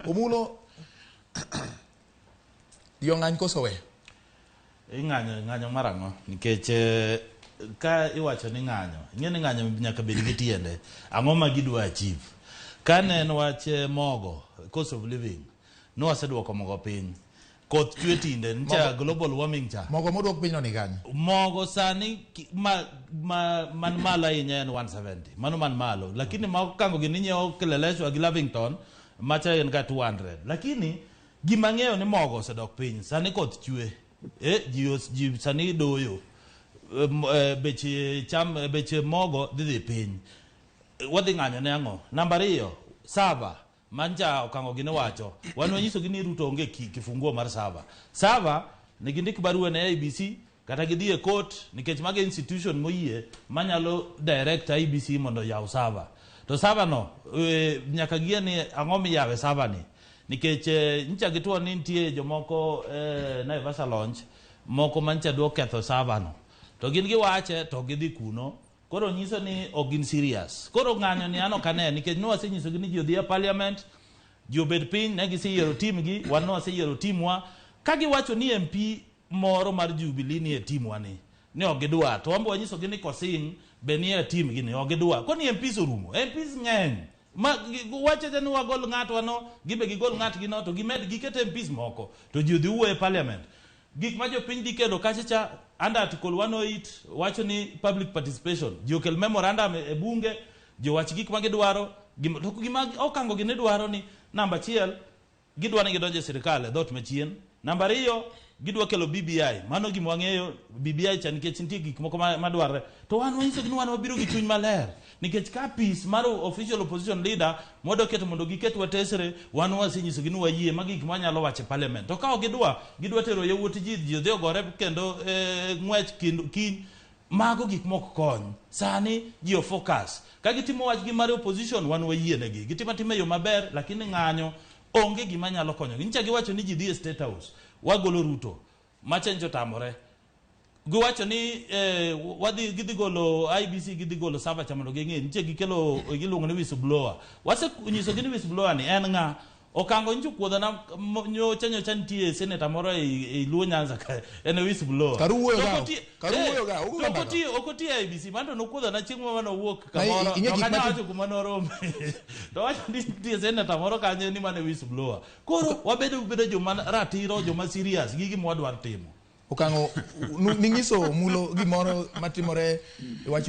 Omulo jong'any koso we? Ing'anyo ng'anyo mar ang'o? Nikech eh, ka iwacho ni ng'anyo, ing'e ni ng'anyo nyaka bed gi tiende. Ang'o ma gidwa achieve? Ka ne en wach eh, mogo, cost of living, ne waseduoko mogo piny. Koth chwe tinde, ncha global warming cha. Mogo moduok piny no ni kanye? Mogo sani ma, ma, man malo ahinya en 170. Mano man malo. Lakini ma okango gi ninyiewo Kileleshwa gi Lavington, macha en ga 200. Lakini gima ang'eyo ni mogo osedok piny. Sani koth chwe. Eh, ji, ji sani doyo. Eh, bech cham, bech mogo dhi dhi piny. Wadhi ng'anyo ne ang'o? Namba ariyo, sava mancha okango gini wacho. Wan wanyisogi ni Ruto onge ki, kifunguo mar sava. Sava ne gindik barua ne IEBC kata gidhi e court nikech mago institution moyie manyalo direct IEBC mondo oyaw sava. To sava no e, nyaka giye ni ang'o miyawe sava ni. Nikech e, nyicha gituo ni nitie jomoko e, Naivasha Lounge moko mancha dwa ketho sava no. To gin giwache to gidhi kuno Koro nyiso ni ok gin serious. Koro ng'anyo ni an ok ane nikech ne wasenyisogi ni ji odhi e parliament, ji obed piny, ne giseyiero team gi, wan ne waseyiero team wa. Ka giwacho ni MP moro mar Jubilee ni e team wa ni, ni ok gidwar, to wan be wanyisogi ni Kosing be ni e team gi ni, ok gidwar. Koni MPs orumo, MPs ng'eny. Ma wachacha ni wagol ng'atwa no, gibe gigol ng'atgi no, to gimed giket MPs moko, to ji odhi wuoyo e parliament. Gik ma jopiny dhi kelo kacha cha under article 108 wacho ni public participation. Ji okel memorandum e bunge, ji owach gik ma gidwaro, gima, to gima okango gi ni dwaro ni namba achiel gidwa ni gidonj e sirikal e dhoot machien. Namba ariyo gidwa kelo BBI. Mano gima wang'eyo BBI cha nikech nitie gik moko madwarre. To wan wanyisogi ni wan wabiro gi chuny maler. Nikech ka apis mar official opposition leader mwadwa keto mondo giket watesre, wan wasenyisogi ni wayie, magi gik ma wanyalo wacho e parliament. To ka ok gidwa, gidwa tero yawuot ji, ji odhi ogore kendo e, ng'wech kind, kiny. Mago gik mok kony. Sani ji o focus. Ka gitimo wachgi mar opposition, wan wayie negi. Gitimo atima e yo maber, lakini ng'anyo onge gima nyalo konyogi. Nyicha giwacho ni ji dhi e State House, wagolo Ruto. Macha nyicha otamore. Giwacho ni eh, wadhi gidhi golo IEBC gidhi golo server cha mondo ging'i. Nitie gikelo giluongo ni whistleblower. Wasenyisogi ni whistleblower ni en ng'a? Okango nyicho kuodhana nyocha nyocha nitie senator moro ei, ei Luo Nyanza ka en e whistleblower. Karu wuoyo To ga, ok oti- karu eh, wuoyo ga, ugo to ok mbaka. oti ok oti e IEBC mano to nokuodhana chieng' moro mane owuok Na i- kamoro. ing'e To gik ok anyal mati- wacho kuma norome. To wacho ni nitie senator moro kanyo ni mano e whistleblower. Koro wabedo bedo joma ratiro, joma serious gi gima wadwaro timo. Okang'o ninyiso mulo gimoro matimore e wach